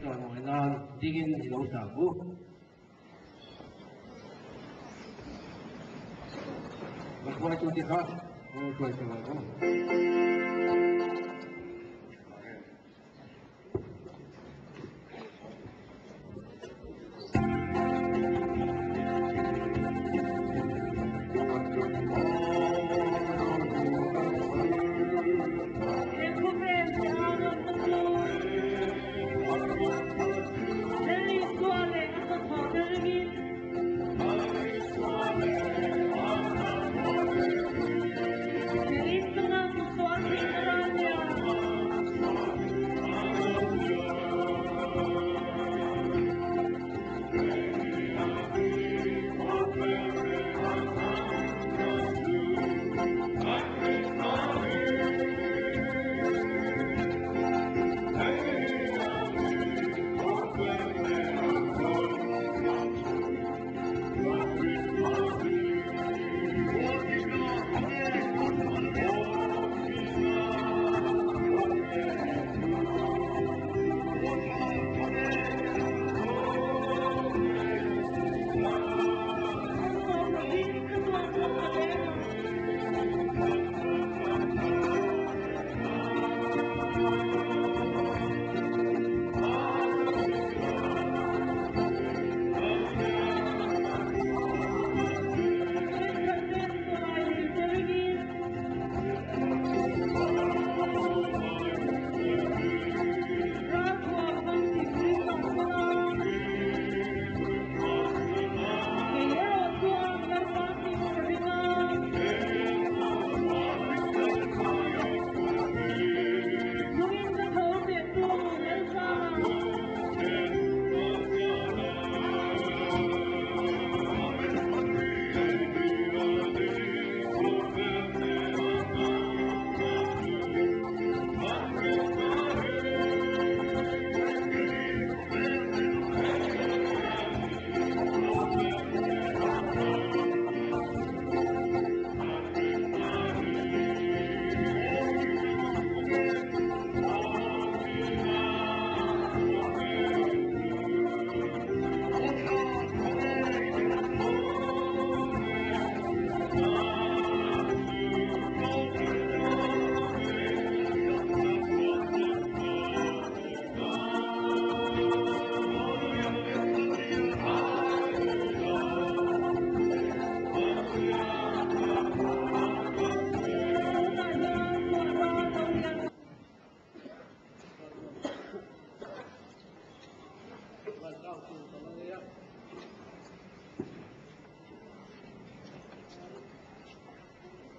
chawimawi nan dingin i lo sa ang u. Ka hruaitute kha rawn hruai chho ang u.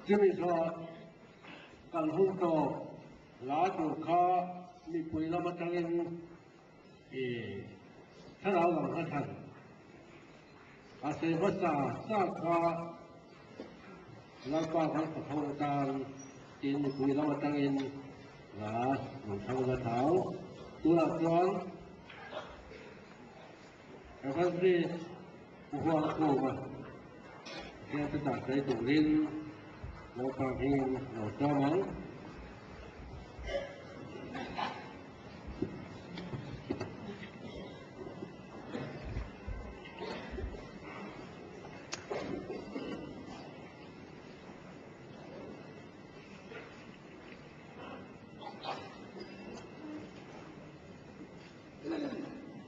Chumi zawh kal hun tawp la tur kha mipui lam atangin i thlarau lam kha thlan a sawi hmasa sa kha Lalpa kan fak ho atan tin mipui lam atangin la lo thlang la thau. Tunah chuan Evangelist Pu Huangkhuma hian chutah sawi turin Lalpa hmingin lo sawm ang.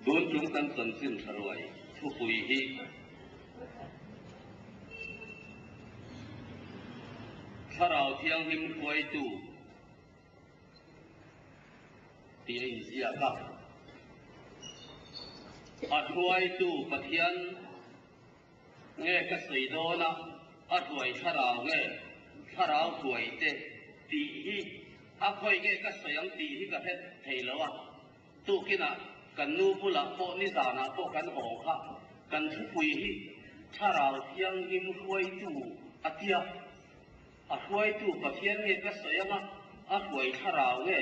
Tun chung kan chanchin tha ruai thupui hi Thlarau Thianghlim hruaitu tih a inziak a. A hruaitu Pathian Nge ka sawi dawn a, a hruai thlarau nge thlarau hruai te tih hi a khawi nge ka sawi ang tih hi ka hre thei lo a, tukinah kan nu bulah pawh nizanah pawh kan haw kha kan thupui hi thlarau thianghlim hruaitu a tia, a hruaitu Pathian nge ka sawi ang a, a hruai thlarau nge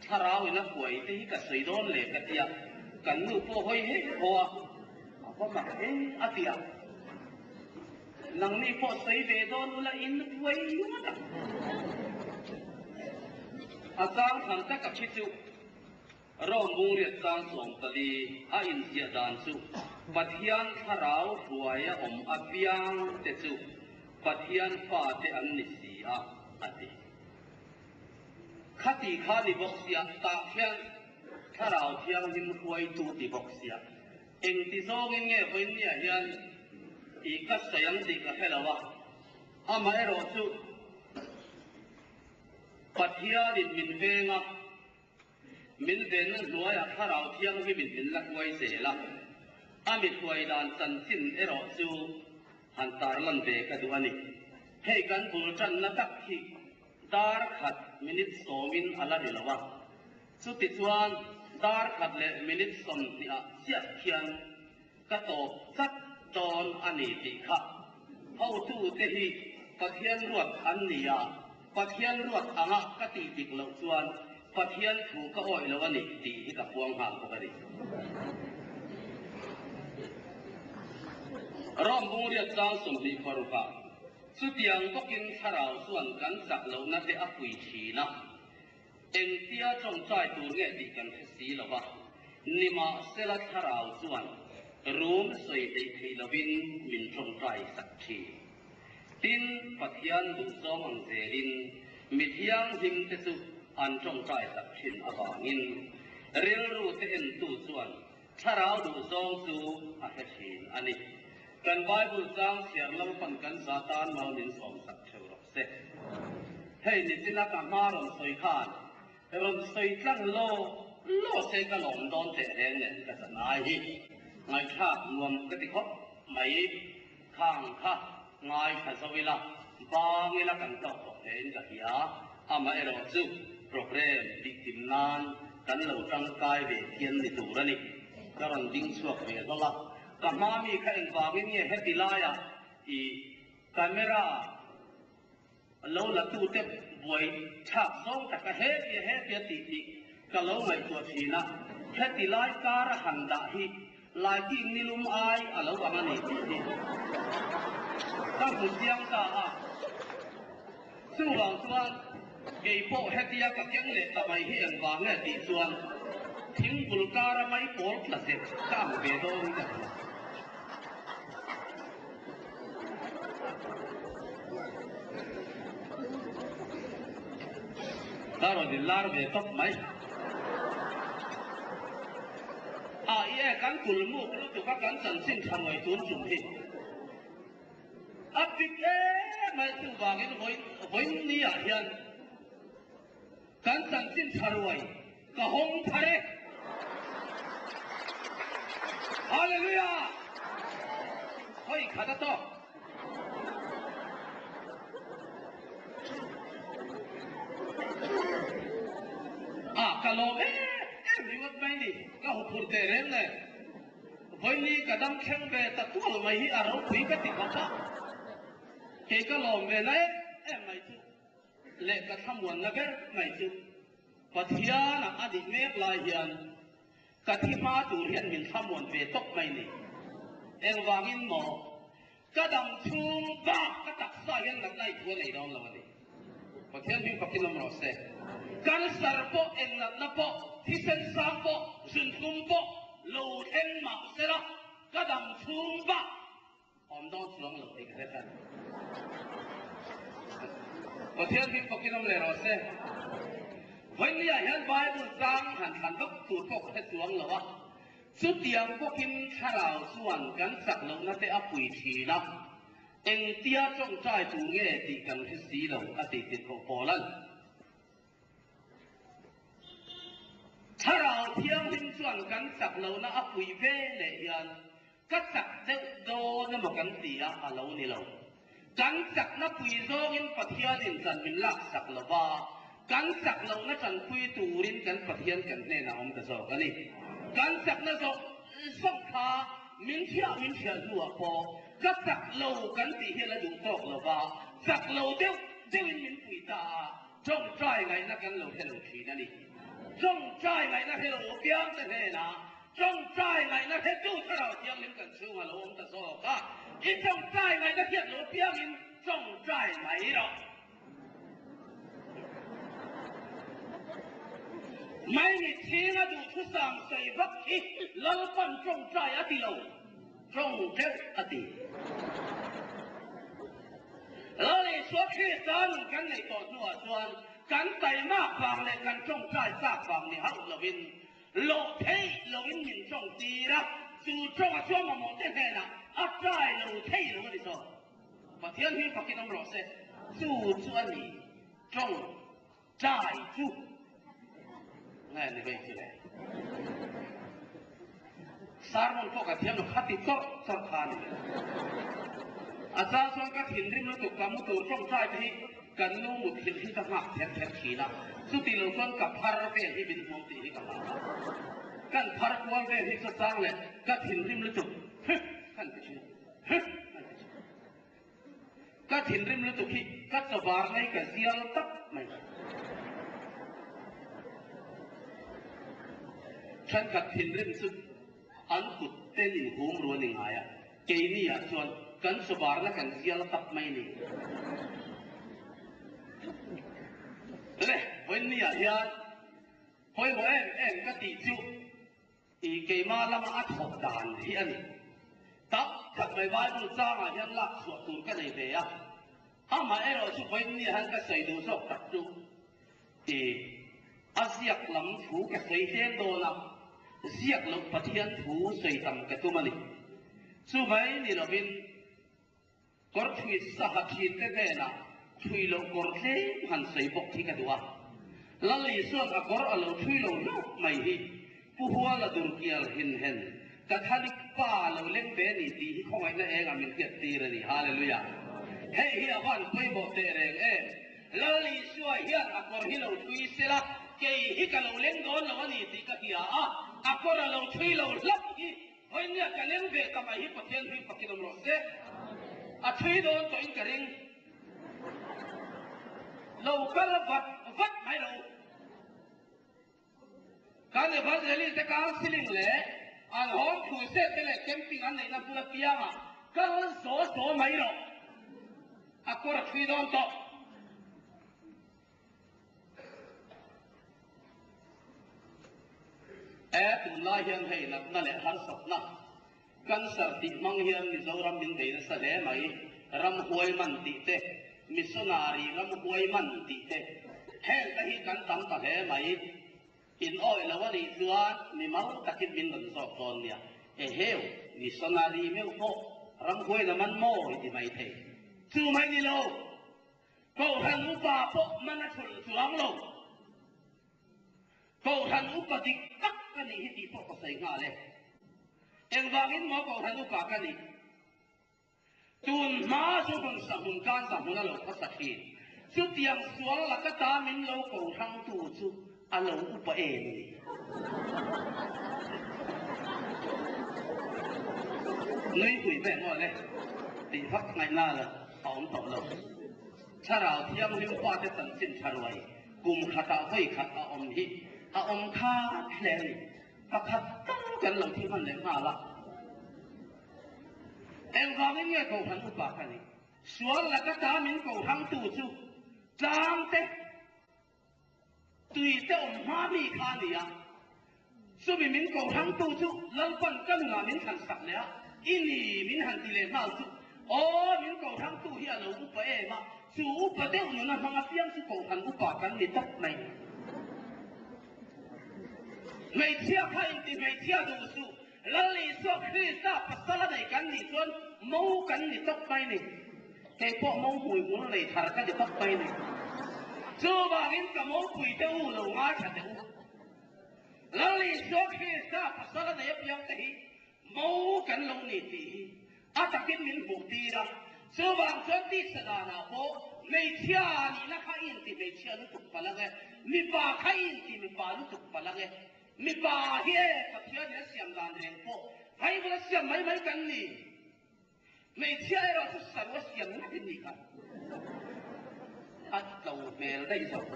thlarau in a hruai te hi ka sawi dawn le ka tia, kan nu pawh hawi hei haw a, a va mak e a tia, nangni pawh sawi ve dawn ula in buai ngawt ang. A chang thlan tak a khi chu. Rom bungriat chang 14 a inziah dan chu Pathian thlarau hruaia awm apiang te chu Pathian fate an ni si a, a ti. Khati kha ni bawk sia, tah khian thlarau thianghlim hruaitu ti bawk sia. Engti zawngin nge vawinia hian i ka sawi ang tih ka hre lo a, amaherawh chu Pathianin min veng a, min venna hnuaiah thlarau thianghlimin min la hruai zel a, a mi hruai dan chanchin erawh chu han tarlan ve ka duh a ni. Hei kan bul tanna tak hi dar khat minute sawmin a la ri lo a, Chutichuan, dar khat leh minute sawmhnihah chiah khian ka tawp tlat dawn a ni tih kha hotute hi Pathian ruat an ni a, Pathian ruat anga ka tih dik loh chuan Pathian thu ka awih lo a ni tih hi ka puang nghal bawk a ni. Rom bungriat chang 26 ah chutiang bawkin thlarau chuan kan chak lohna te a pui thin a. Engtia tawngtai tur nge tih kan hre si lo va, nimahsela thlarau chuan rum sawi hleih theih lovin min tawngtai sak thin. Tin, Pathian duhzawng ang zelin mi thianghlim te chu an tawngtai sak thin avangin rilru te entu chuan thlarau duhzawng chu a hre thin a ni. Kan Bible chang chhiar Lalpan kan za tan mal min sawm sak theuh rawh se. Hei nichina ka hma rawn sawi khan rawn sawi tlang law law se ka lawm dawn teh reng nen ka chan ai hi ngaihthlak nuam ka ti khawp mai. Khang kha ngaithla zo ila, bang ila kan tawk tawh hle in ka hria. Amaherawh chu program tih kim nan kan lo tangkai ve phian ni tur a ni. Ka rawn ding chhuak ve hlawlh a, ka hma mi kha engvangin nge heti laiah i Camera lo la tute buai thlak zawng taka hetia hetia tih tih ka lo ngaihtuah thin a, heti lai kar a han dah hi lighting nilum ai a lo ang a ni tih hi ka hmu chiang ta a. Chuvang chuan kei pawh hetia ka keng leh ta mai hi engvang nge tih chuan thingbul kara mai pawl tla zet ka ang ve dawn in ka hria. Ka rawn in lar ve tawp mai. A i e kan kul muk lutuk a kan chanchin tha ruai tun tum hi. A pik em mai chuvangin vawiin ni ah hian Kan chanchin tha ruai ka hawng thar e. Hallelujah! Hawi khat a tawk. Ah, ka lawm em em ringawt mai ni, ka huphurh teh reng le. Vawiin ka dam thleng ve ta tual mai hi a ropui ka ti khawp a. Kei ka lawm ve na em em mai chu. Leh ka thlamuanna ber mai chu Pathianah a nih mek lai hian ka thi hma tur hian min thlamuan ve tawp mai ni. Engvangin maw ka dam chhung bak ka taksa hian natna i thu a nei dawn lo a ni. Pathian hming fakin awm rawh se. Cancer pawh, eng natna pawh, thisen sang pawh, zunthlum pawh lo thleng mah sela ka dam chhung bak Awm dawn chuang lo tih ka hre tan. Pathian hming bawkin awm leh rawh se. Vawinia hian Bible chang han thlan vak tur pawh ka hre chuang lo a. Chutiang bawkin thlarau chuan kan chak lohna te a pui thin a, engtia tawngtai tur nge tih kan hre si lo a ti tir khawh pawl an. Thlarau thianghlim chuan kan chak lohna a pui ve leh hian Ka chak deuh dawn emaw kan ti a, a lo ni lo. Kan chakna pui zawngin Pathianin chan min laksak lo va, kan chak lohna chanpui turin kan Pathian kan hnenah awm ta zawk a ni. Kan chakna zawng zawng kha min thiah min thiah hnuah pawh ka chak lo kan tih hian a duh tawk lo va, chak lo deuh deuhin min pui ta a, tawngtai ngaihna kan lo hre lo thin a ni. Tawngtai ngaihna hre lo apiangte hnenah Tawngtai ngaihna hretu Thlarau Thianghlim kan chhungah lo awm ta zawk a, i tawngtai ngaihna hriat lo piangin tawngtai mai rawh. Maimi chhinga duhthusam sawi vak hi Lalpan tawngtai a ti lo, tawng teuh a ti. Lal Isua Krista nun kan neih tawh hnuah chuan kan taimak vang leh kan tawngtai chak vang ni hauh lovin loh theih loin min tawng tir a, chu tawnga chuan mamawh te hnenah a tai lo thei lo a ni zawk. Pathian hi fakin awm rawh se, chu chu a ni tawng tai chu nge ni vei chu le. Sermon pawh ka thiam lo khati chawrh chawrh kha a ni. A chang chuan ka thinrim lutuk ka mu tur tawngtai te hi kan nu muthilh hi ka nghak kher kher thin a, chuti lo chuan ka phar vel hi min hmuam tih hi ka hlau a. Kan phar kual vel hi chu chang leh ka thinrim lutuk hih kan ti thin hih kan ti thin. Ka thinrim lutuk hi ka chawbar mai ka zial tak mai. Thenkhat thinrim chu an kut ten inhum ru a ni ngai a, keini ah chuan kan chawbarna kan zial tak mai ni. Le, vawiinni ah hian pawimawh em em ka tih chu I keimah lama a thawk dan hi a ni. Tak tak mai Bible changah hian lak chhuah tur ka nei ve a, amaherawh chu vawiinni ah hian ka sawi duh zawk tak chu i a ziak lam thu ka sawi tlem dawn a, ziak loh Pathian thu sawi tam ka tum a ni. Chuvai ni lovin Kawr thui saha thin te hnenah thui loh kawr tlem han sawi bawk hi ka duh a. Lal Isuan a kawr a lo thui lo hlauh mai hi Pu Huala Durkial hin hen Catholic pa lo leng ve ni tih hi khawngaihna engah min hriat tir a ni. Hallelujah! Hei hi a van pawimawh teh reng em? Lal Isua hian a kawr hi lo thui sela, kei hi ka lo leng dawn lo a ni tih ka hria a, a kawr a lo thui lo hlauh hi Vawinia ka leng ve ta mai hi Pathian hlui fakin awm rawh se. A thui dawn tawhin ka ring. Lo kal vat vat mai lo. Kan evangelist te counseling leh an home crusade te leh camping an neihna hmun apiangah kal zaw zaw mai rawh. A kawr a thui dawn tawh. E, tunlai hian hei natna leh harsatna, cancer tih hmang hian Mizoram min bei nasa hle mai, ramhuai man tih te, missionary ramhuai man tih te, heng te hi kan tam ta hle mai. In awih lo a nih chuan mi mal takin min rawn zawk dawn nia. Eheu, missionary meuh pawh ramhuai la man maw i ti mai thei. Chu mai ni lo. Kohhran upa pawh man a thulh chuang lo. Kohhran upa dik tak ka nih hi tih pawh ka sawi nghal e. Engvangin maw Kohhran upa ka nih? Tun hma chu hmun sahmun kan sahmun a lo khawsa thin. Chutiang sual laka ta min lo kohrangtu chu a lo upa em a ni. Nui hui ve maw le tih vak ngaihna la a awm tawh lo. Thlarau Thianghlim fate chanchin tha ruai kum khatah vawi khat a awm hi a awm khat hle a ni. Pakhat tal kan lo thi hman leh nghal a. Engvangin nge Kohhran upa ka nih? Sual laka ta min kohrangtu chu tlangte Tui te awm hma mi kha a ni a, chumi min ko hrangtu chu Lalpan ka nunah min thlan sak leh a, i ni min han ti leh nghal chu, aw min ko hrangtu hi a lo upa em a, chu upa deuh nuna hmang apiang chu kohhran upa kan ni tawp mai. Hmeichhia kha inti hmeichhia duh suh, Lal Isua Krista pasal a nei kan nih chuan mo kan ni tawp mai ni. Kei pawh mo hmui hmul nei thar ka ni tawp mai ni. Chuvangin ka mo pui te u lo ngaithla teh u. Lal Isua Krista pasal a nei apiang te hi mo kan lo ni tih hi a takin min hmuh tir a. Chuvang chuan tisa danah pawh hmeichhia nihna kha i inti hmeichhia lutuk palh ang e, mipa kha i inti mipa lutuk palh ang e. Mipa hi e Pathian in a siam dan reng pawh Bible a siam mai mai kan ni. Hmeichhia erawh chu saru a siam ngat in nih kha. A tlo hmel daih zawk.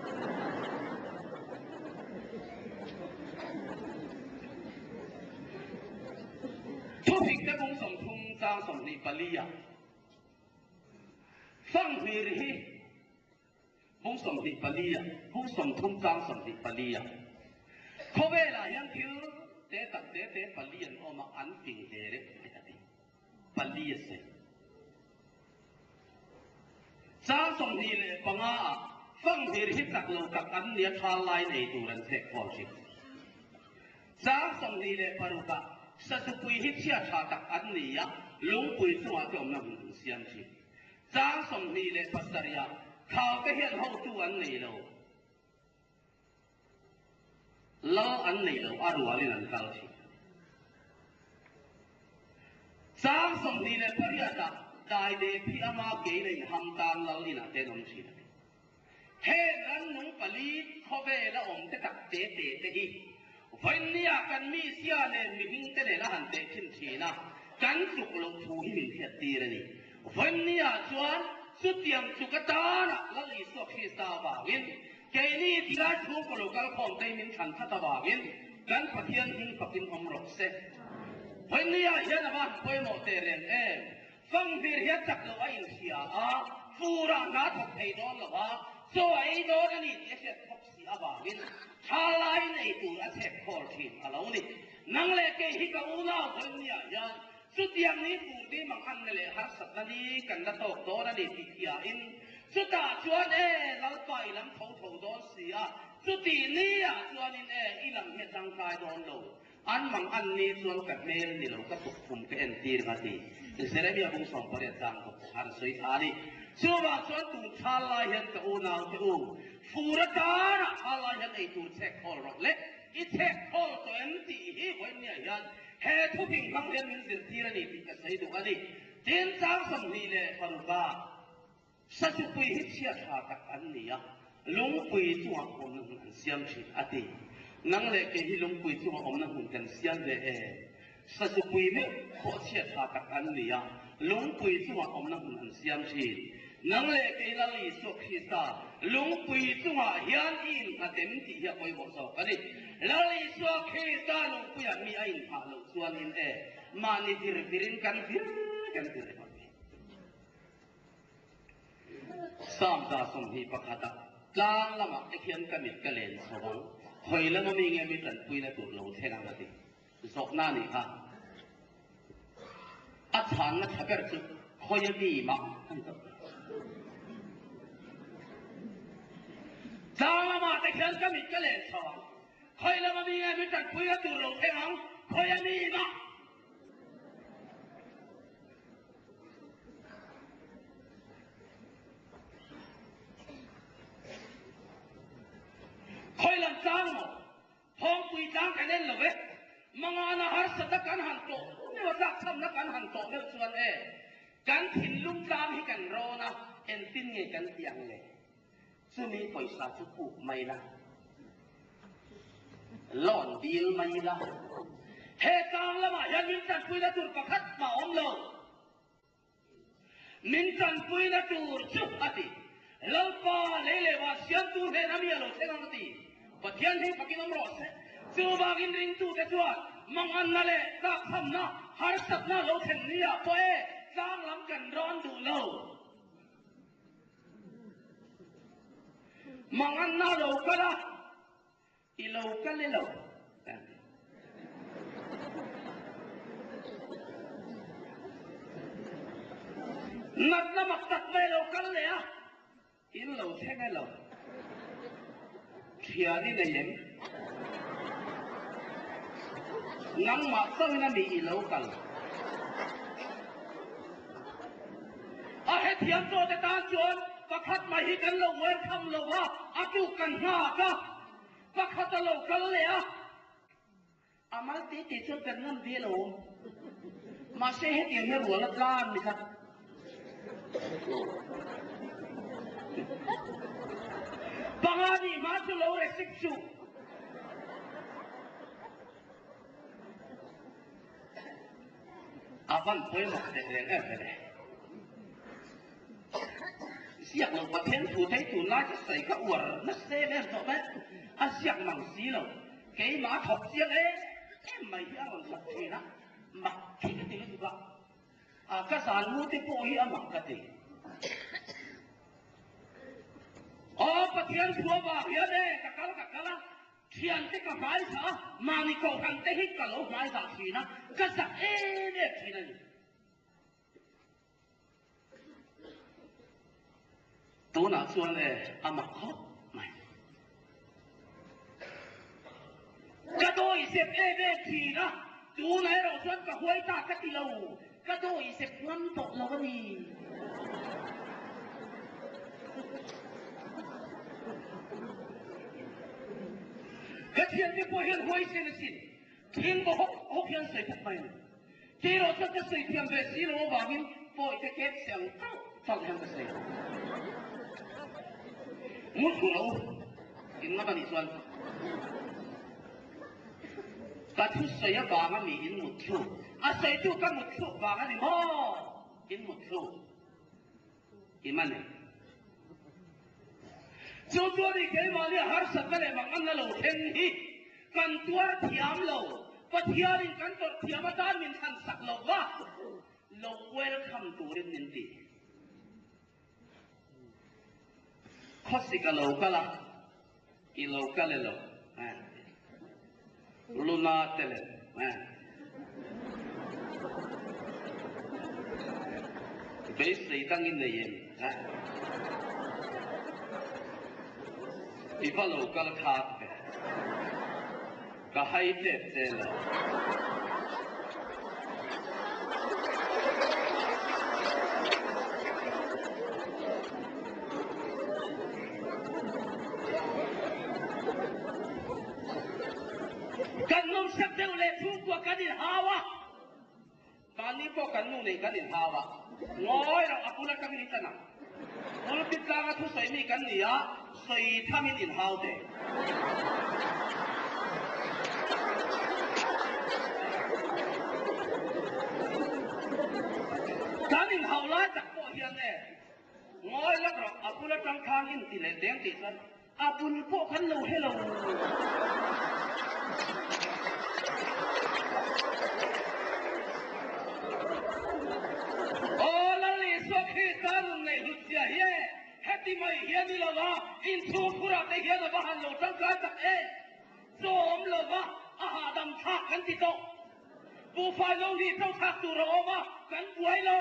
Thufik te bung 30 chang 24 ah Fanghmir hi Bung 24 ah, bung 30 chang 24 ah. Khawvelah hian thil te tak te te pali an awm a, an fing hle reuh mai a ti. Pali a sawi. Chang 25 ah fanghmir hi chak lo tak an nia tha lai nei tur an chhek khawl thin. Chang 26 ah sazupui hi chhia tha tak an ni a, lungpui chungah te awmna hmun an siam thin. Chang 27 ah thau te hian hotu an nei lo. Lal an nei lo, a rualin an kal thin. Chang 28 ah Daide phi ama kein a inham tan lal inah te an awm thin a ti. Heng rannung pali khawvela awm te tak te te te hi vawinia kan mi sia nen mihring te nen a han teh thin thin a, kan tluk loh thu hi min hriat tir a ni. Vawinia chuan chutiang tluk atana Lal Isua Krista avangin Keini tilai chhungkaw lo kal khawm te min thlan that avangin kan Pathian hming fakin awm rawh se. Vawinia hian a va han pawimawh teh reng em? Fanghmir hian chak loh a inhria a, furah hna thawk thei dawn lo a, chaw a ei dawn a ni tih a hriat phawk si avangin tha laiin ei tur a chhek khawl thin a lo ni. Nang leh kei hi ka unau vawinia hian Chutiang ni tur ni manganna leh harsatna ni kan la tawk dawn a ni tih hiain chutah chuan e Lalpa i lam tho tho dawn si a, chuti ni ah chuanin e i lam hi a tangkai dawn lo, an mangan ni chuan ka hmel ni lo ka tukkhum ka entir nga ti Jeremia bung 18 chang bawk pawh khan a sawi tha a ni. Chuvang chuan tun thal lai hian ka unau te u, fur atana thal lai hian eitur chhek khawl rawh le, i chhek khawl tawh em tih hi vawinia hian He thuping hmang hian min zirtir a ni tih ka sawi duh a ni. Tin, chang 26 ah Sazupui hi chhia tha tak an ni a, lungpui chungah awmna hmun an siam thin a ti. Nang leh kei hi lungpui chungah awmna hmun kan siam ve e. Sazupui meuh pawh chhia tha tak an ni a, lungpui chungah awmna hmun an siam thin. Nang leh kei Lal Isua Krista lungpui chungah hian i innghatem tih hi a pawimawh zawk a ni. Lal Isua Krista lungpuiah mi a inghah loh chuanin e, mahni vir virin kan vir kan vir ringawt mai. Psalm 121 ah tlang lamah te khian ka mit ka len chho ang, khawi lama mi nge mi tanpuina tur lo thleng ang a ti. Zawhna a nih kha. A chhanna tha ber chu khawia mi mah a ni tawh. Tlang lamah te khian ka mit ka len chho ang. Khawi lama mi nge min tanpui a tur lo thleng ang, khawia mi mah. Khawi lam tlang maw? Thawngpui tlang kan en lo e, mangana harsatna kan han tawh meuh a, tlakchhamna kan han tawh meuh chuan e, kan thinlung tlang hi kan rawn a, engtin nge kan tih ang le? Chumi pawisa chu puk mai la, loan dil mai la, he tlang lamah hian min tanpuina tur pakhat mah awm lo. Min tanpuina tur chu a ti. Lalpa lei leh vah siamtu hnena mi a lo thleng ang a ti. Pathian hi fakin awm rawh se. Chuvangin ringtute chuan manganna leh tlakchhamna, harsatna lo thlen ni ah pawh e tlang lam kan rawn duh lo. Manganna a lo kal a. I lo kal i lo kan ti. Natna mak tak mai lo kal leh a, in lo thleng e lo. Thian i nei em? Nangmah chauhin a mi i lo kal. A hrethiam tawhte tan chuan pakhat mai hi kan lo welcome lo a, a tuk kan nghak a, pakhat a lo kal leh a, a mal tih tih chuan kan ngam ve lo. Mahse hetiang hi rual a tlan ni kha. Panga nih hma chu lo resik suh. A van pawimawh teh reng em vele. Ziak lo Pathian thu thei tunlai chu sawi ka uar nasa em em tawh mai. A ziak mang si lo. Keimah a thawk chiang em em mai hi a rawn thawk thin a, mak khi ka ti lutuk a. A ka zan mu te pawh hi a mak ka ti. Aw Pathian thu avang hian e ka kal ka kal a. Thiante ka hmaizah a, mahni kohhran te hi ka lo hmaizah thin a, ka zak em em thin a ni. Tunah chuan e, a mak khawp mai. Ka dawi sep em em thin a, tunah erawh chuan ka huai ta ka ti lo, ka dawi sep ngam tawh lo a ni. Ka thiante pawh hian huaisen asin, thing baw hawk hawk hian sawi thawk mai a ni. Kei erawh chuan ka sawi thiam ve si lo avangin pawite kep se ang chauh chauh hian ka sawi. Ngut hu lo in ngam anih chuan ka thu sawi avang a mi in mut thluk, a sawitu ka mut thluk vang a ni maw in mut thluk i man e. Chu chuan i keimahni a harsatna leh manganna lo thleng hi kan tuar thiam lo, Pathianin kan tawrh thiam atan min thlan sak lo va, lo welcome turin min ti. Khawsik a lo kal a, i lo kal e lo, Luna te lem, Beisei dangin nei em? I va lo kal khat ve. Ka hai tep che lo. Kan nawmsak deuh leh chhungkua kan inhau a, mahni pawh kan nu nei kan inhau a, ngawi loh a bul atangin i tan ang. Pulpit tlanga thusawi mi kan ni a, sawi thamin inhau teh. Kan inhau lai tak pawh hian e, ngawi lak rawh, a bul atang khan inti leh deng tih chuan A bul pawh kan lo hre lo. Aw Lal Isua Krista nun nei hlut zia hi e, heti mai hian ni lo va, inchhung phurah te hian a va han lo tangkai tak e. Chaw awm lo va, a hahdam thlak kan ti tawh. Buhfai lo hi chaw thlak tur a awm a, kan buai lo.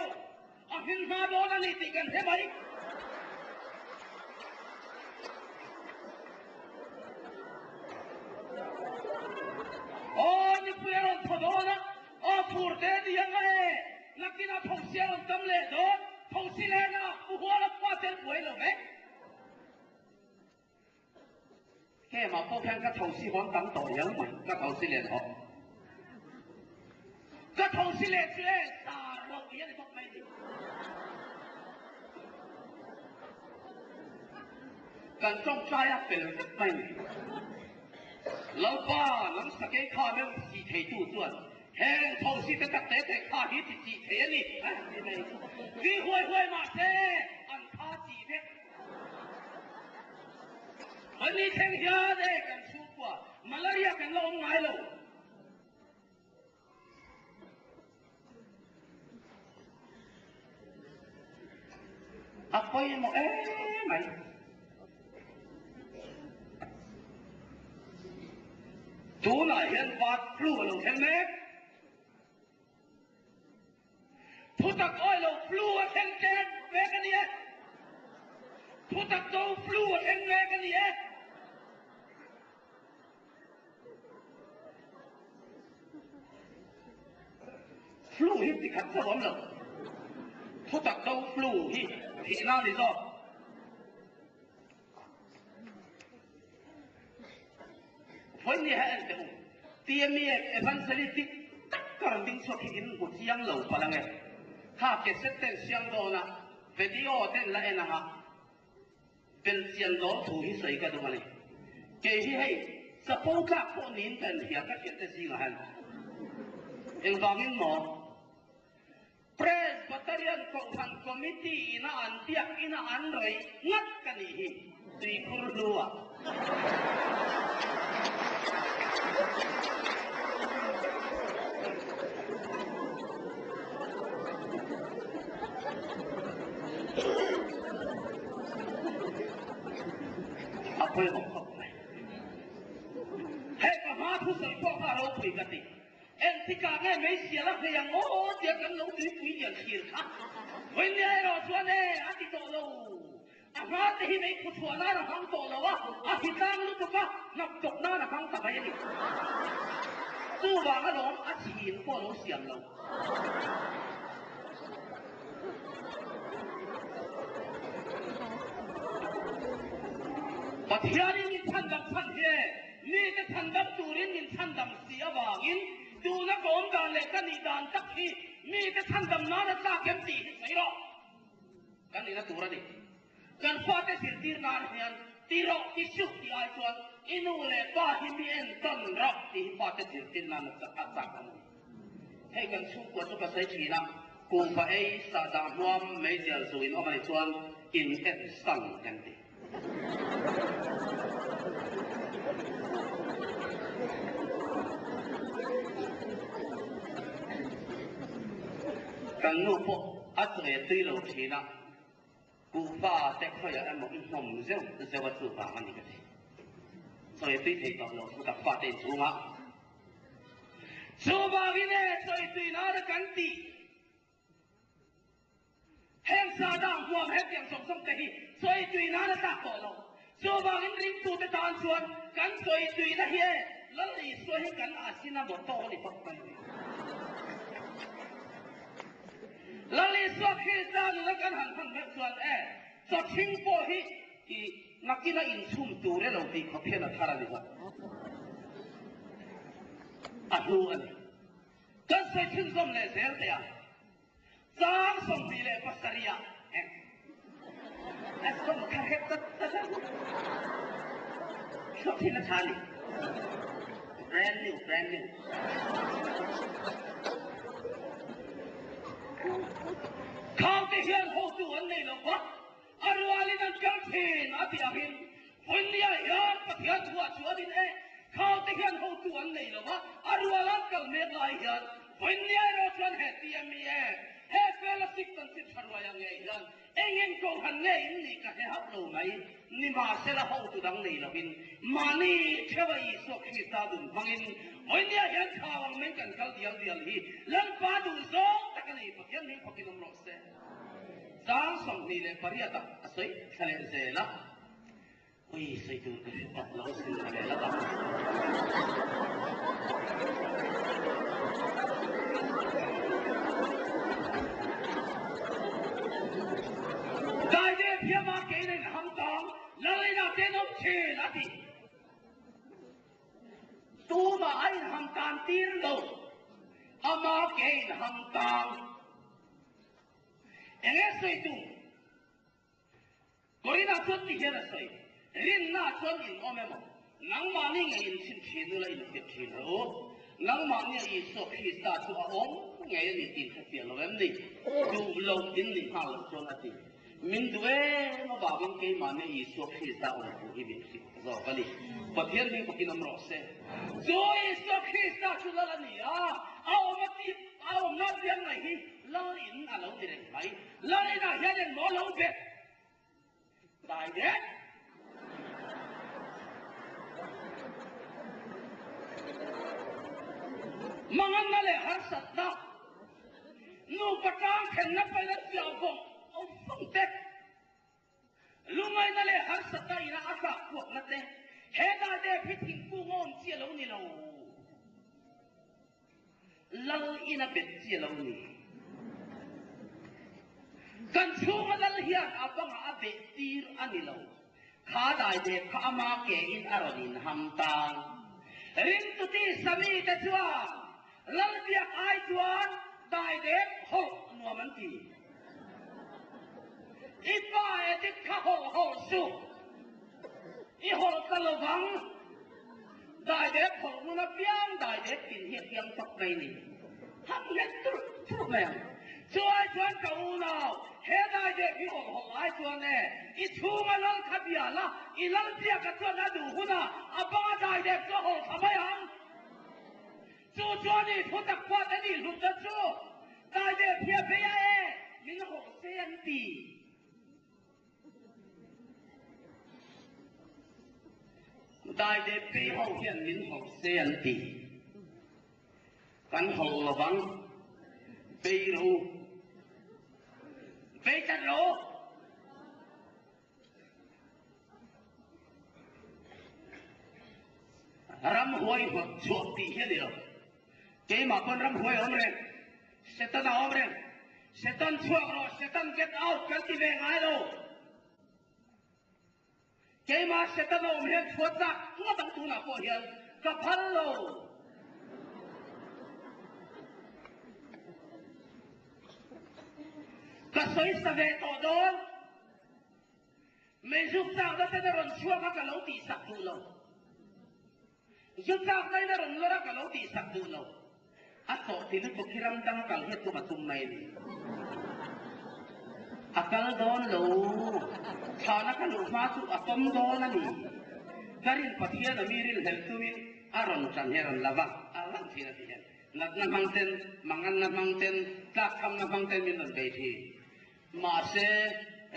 A hming hma dawn a ni tih kan hre mai. Aw nipui a rawn thaw dawn a, aw fur te ni ang e, nakinah thosi a rawn tam leh dawn, thosi lena u huala khua tel buai lo vek. Hemah pawh khian ka thosi hawn tam tawh hial mai, ka thosi len haw. Ka thosi leh chu e sar loh hi a ni bawk mai ni. Kan tawngtai a fel vek mai ni. Lalpa nang sakei kha meuh ti theitu chuan heng thosi te tak te te kha hi ti tih thei a ni. Vi huai huai mahse an kha tih vek. Mahni thleng hian e kan chhungkua malaria kan la awm ngai lo. A pawimawh em mai. Tunah hian bird flu a lo thleng mek. Thutak awi lo flu a thleng ṭep mek a ni e. Thutak do flu a thleng mek a ni e. Flu hi tikhat chauh awm lo. Thutak do flu hi thihna a ni zawk. Vawiin hi en teh u, TME Evangelist dik tak ka rawn ding chhuak hi in hmu chiang lo palh ange. Kha cassette ten siam dawn a, video ten la en ang a, belchian dawn thu hi sawi ka duh a ni. Kei hi hei chapo tlak pawh niin ka inhria ka hriat te zingah hian engvangin maw? Presbyterian Kohhran Committee ina an biak ina an rei ngat ka nih hi tuikhur hlu ah. A pawimawh khawp mai. ropui ka ti. Engtikah nge meizial a hmei ang aw tia kan lo tuipui lian thlir kha. Vawinia erawh chuan e a ti tawh lo. A hma te hi mei phu chhuah nan a hmang tawh lo a, a hritlang lutuk a, hnap tawp nan a hmang ta mai a ni. Chuvang alawm a chhin pawh a lo siam lo. Pathianin min chhandam chhan hi e, mite chhandam turin min chhandam si avangin tuna ka awm dan leh ka nih dan tak hi mite chhandam nan a tlak em tih hi sawi rawh. Kan nihna tur a ni. Kan fate zirtir nan hian ti rawh ti suh tih ai chuan i nu leh pa hi mi entawn rawh tih hi fate zirtir nan a chak a ni. Hei kan chhungkua chu ka sawi thin a, kuhva ei sahdah hmuam meizial zu in awm a nih chuan in en san kan ti. Kan nu pawh a chawi a tui lo thin a, kuhva te khawiah emaw i hnawm zeuh zeuh a chuvang a ni ka ti. Chawi a tui thei tawh lo chu kan fate inchhungah. Chuvangin e chawi tui nana kan tih. Heng Sahdah huam hetiang zawng zawng te hi sawi tui nan a tlak tawh lo. Chuvangin ringtute tan chuan kan sawi tuina hi e Lal Isua hi kan asin a motto a ni phawt mai a ni. Lal Isua Krista nuna kan han hman meuh chuan e chawchhing pawh hi i nakina inchhum tur e lo tih khawp hian a thar a ni zawk. A hlu a ni. Kan sawi chhunzawm leh zel teh ang. Chang 27 ah eng a sawm kha het tat tat a thluak thin a tha a ni. Brand new, brand new. Khangte hian hotu an nei lo va, a rualin an kal thin a tih angin Vawinia hian Pathian thuah chuanin e khangte hian hotu an nei lo va, a rual an kal mek lai hian Vawinia erawh chuan he TME e he fellowship kan chhit tha ruai ang ngei hian eng eng kohhran nge in nih ka hre hauh lo mai. Nimahsela hotu dang nei lovin mahni theuha Isua Krista dun hmangin Vawinia hian thau ang mai kan kal dial dial hi Lalpa duh zawng tak a ni. Pathian hming fakin awm rawh se. Chang 28 ah a sawi thla leh zel a. Ui, sawi tur ka hre tak lo sin ka leh la tak. Daide thiama kein a inham tang, Lalina tenawm thin a ti. Tumah a inham tan tir lo, ama ke inham tang. Enge sawi tum? Korinah chuan ti hian a sawi, Rinna chuan in awm emaw? Nangmahni ngei in chhin thin ula in hriat thin rawh u. Nangmahnia Isua Krista chu a awm ngei a ni tih in hrefiah lo em ni? Duh lo in ni nghal loh chuan a ti. Min duh em avangin keimahnia Isua Krista awm thu hi min hrilh zawk a ni. Pathian hming fakin awm rawh se. Chu Isua Krista chu lal a ni a, a awm a tih a awmna piang mai hi lal in a lo ni reng mai. Lal inah hian engmaw lo bet dai det. Manganna leh harsatna, nupa tang thenna paina chiah vawng vawng te, lungaina leh harsatna ina a tlak kuakna te, he dai dep hi thingkung a awm chi a lo ni lo. Lal in a bet chi a lo ni. Kan chhunga lal hian a bangah a beh tir a ni lo. Kha daidep kha ama ke in a rawn inham tang. Ringtuti Sami te chuan lal biak ai chuan daidep hawlh nuam an ti. I pa edit kha hawlh hawlh suh. I hawlh ta lovang. Daidep hawlh ngun apiang daidep tin hi a piang tak mai ni. Ham nghet turh turh mai ang. Chu ai chuan ka unau, he daidep hi hawlh hawlh ai chuan e, i chhunga lal kha bia la, i lal biaka chuan a duh hunah a banga daidep chu a hawlh thla mai ang. Chu chuan i thu tak pawh te nih hlutna chu daidep hi a bei a e, min hawlh se an ti. Daidep pei ho hian min hawlh se an ti. Kan hawlh lovang. Bei rawh u. Bei tlat rawh u. Ramhuai hnawt chhuah tih hi a ni lo. Keimah pawn ramhuai a awm reng. Satan a awm reng. Satan chhuak rawh, Satan get out kan ti ve ngai lo. Keimah Satan a awm hian chhuat zak ngawt ang tunah pawh hian ka phal lo. Ka sawi sa ve tawh dawn. Meizuk chakna ten a rawn chhuak a ka lo tihsak duh lo. Zu chakna in a rawn lawr a ka lo tihsak duh lo. A tawh ti lutuk hi ram dang a kal hian tum a tum mai a ni. A kal dawn lo. Thlana ka luh hma chu a tawm dawn a ni. Ka rin Pathian a mi rinhlelh tumin a rawn tan hi a rawn la va, a lang thin a ti hian. Natna hmang ten, manganna hmang ten, tlakhamna hmang ten min rawn bei thin. Mahse,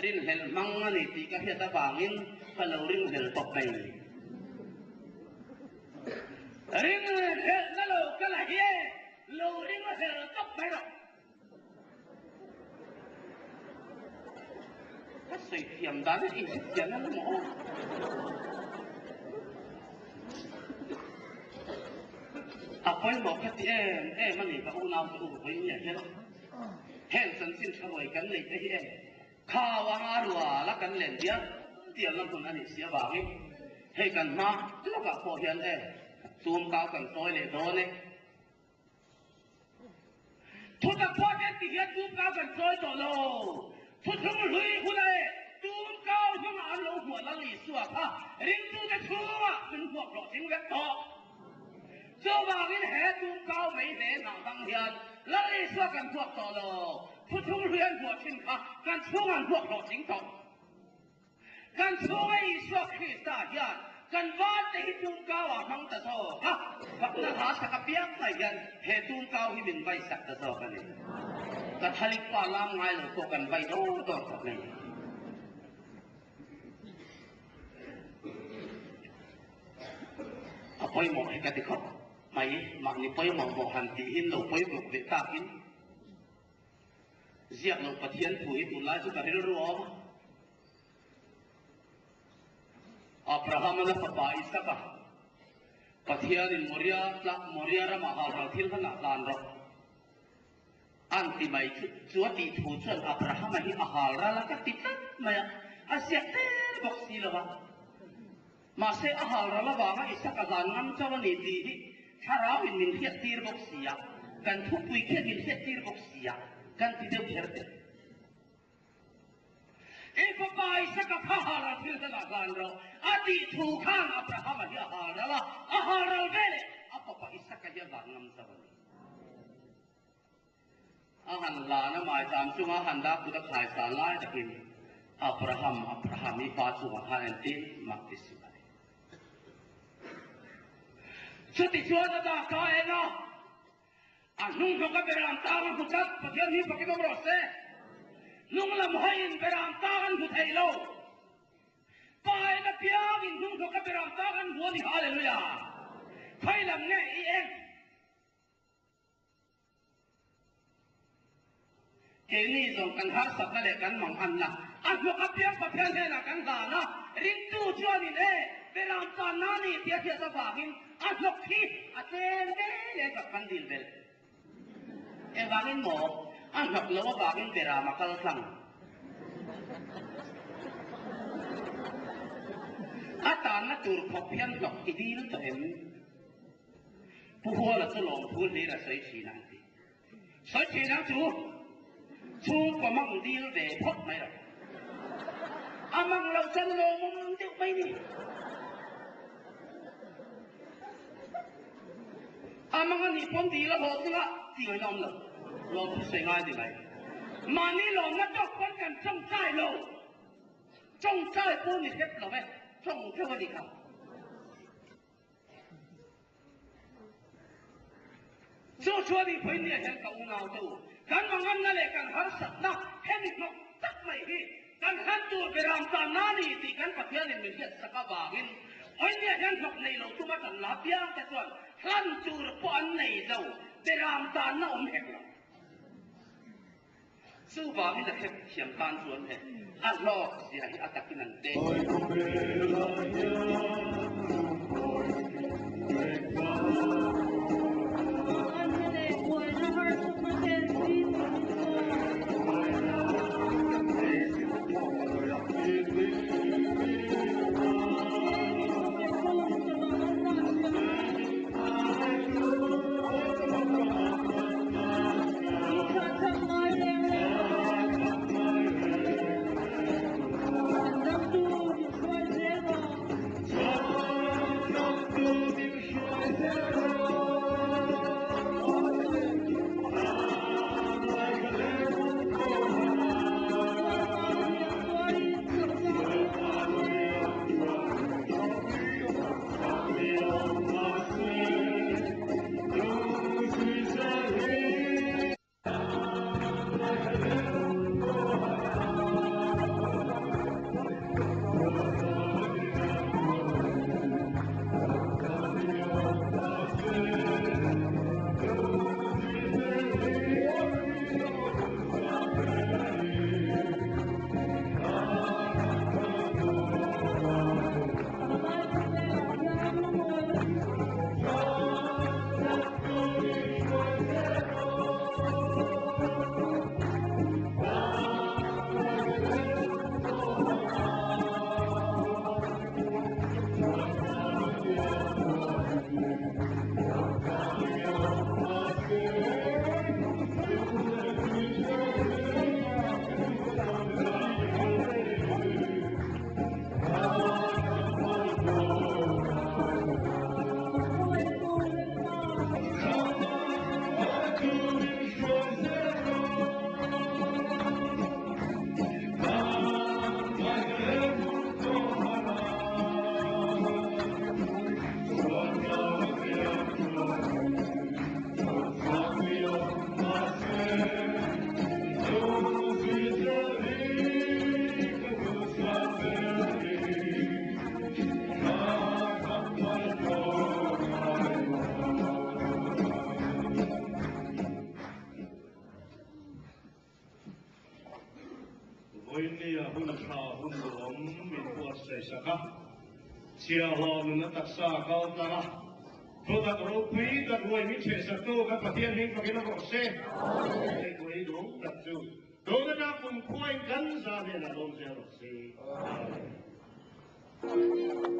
rinhlelh hmang a ni tih ka hriat avangin ka lo ringhlel tawp mai. Ringhlelhna lo ka la hi e, lo ringhlel tawp mai rawh. Ka sawi thiam dan hi inhrethiam na maw aw. A pawimawh kha ti em em a ni ka unaute u vawiin nia hian. Heng chanchin tha ruai kan neih te hi em khau anga rual a kan len dial dial na hmun a nih si avangin hei kan hma lawkah pawh hian e tum kau kan chawi leh dawn e. Thutak pawh ten ti hian tum kau kan chawi tawh lo. Thuthlung hlui huna e tum kau hmangah an lo hmuah Lal Isua kha ringtute chhungah min hmuak hlawhtling vek tawh. Chuvangin he tumkau mei hle hnah hmang hian Lal Isua kan hmuak tawh lo, thuthlung hlui an hmuah thin kha kan chhung an hmuak hlawhtling tawh. Kan chhunga Isua Krista hian kan vante hi tumkau ah hmang ta zawk a, fakna hla sak apiang mai hian he tumkau hi min vai sak ta zawk a ni. Catholic pa lam ngai lo pawh kan vai dawr dawr khawp mai. A pawimawh hi ka ti khawp mai, mahni pawimawh mawh han tihin lo pawimawh ve takin ziak loh Pathian thu hi tunlai chu ka rilru a awm a. Abraham-a la fapa Isaka Pathianin Moria tla Moria ramah halral thil hlanah hlan rawh An ti mai chu, chu a tih thu chuan Abrahama hi a hal ral a ka ti tlat mai a, a ziak der bawk si lo va. Mahse a hal ral avanga Isaka hlan ngam chauh a ni tih hi Thlarauin min hriat tir bawk si a, kan thupui khian min hriat tir bawk si a, kan ti deuh kher teh. I fapa Isaka kha hal ral thil hlanah hlan rawh a tih thu khan Abrahama hi a hal ral a, a hal ral veleh a fapa Isaka hi a hlan ngam chauh a ni. A han hlan a maicham chunga han dah kut a khaisan lai takin, Abraham, Abraham, i pa chungah khan entin mak ti suh a ni. Chutichuan a dah ka en a, a hnung hnawk a beram tang a hmu tlat, Pathian hi fakin awm rawh se. Hnung lam hawiin beram tang an hmu thei lo. Pa en apiangin hnung hnawk a beram tang an hmu a ni, Hallelujah! Khawi lam nge i en? Keini zawng kan harsatna leh kan manganna a hnawk apiang Pathian hnenah kan hlan a, ringtu chuanin e, beram tanna a ni tih a hriat avangin a hnawk hi a tlem ve leh zak kan dil belh. Engvangin maw? A hnawk loh avangin beram a kal tlang. A tanna tur khawp hian hnawk i dil tawh em? Pu Huala chu lawmthu hlir a sawi thin a an ti. Sawi thin ang chu chhungkaw mang dil ve phawt mai lo. A mang loh chuan lawmawm deuh mai ni. A mang a nih pawn dil a hlawh tling a ti ngaihna awm lo. Lawmthu sawi ngai ni mai. Mahni lawmna tawk pawn kan tawngtai lo. Tawngtai pawh ni hrep lo e, tawng deuh a ni kha. Chu chuan i phawi nia hian ka unau te u, kan manganna leh kan harsatna hemi hnawk tak mai hi kan hlan tur beram tanna a ni tih kan Pathianin min hriat sak avangin phawi nia hian hnawk nei lo tuma kan la piang te chuan hlan tur pawh an nei lo. Beram tanna awm hek lo. Chuvangin a hret thiam tan chuan he a hlawk zia hi a takin an teh. Vawinia hun tha hun duhawm min buatsaih sak a, chhiahhlawh nuna taksa a kal tlang a, thutak ropui tak ruai min chhehsaktu kan Pathian hming fakin a rawh se. Hei kuai duhawm tak chu tun atang kumkhuain kan za hnenah lawm zel rawh se. Amen.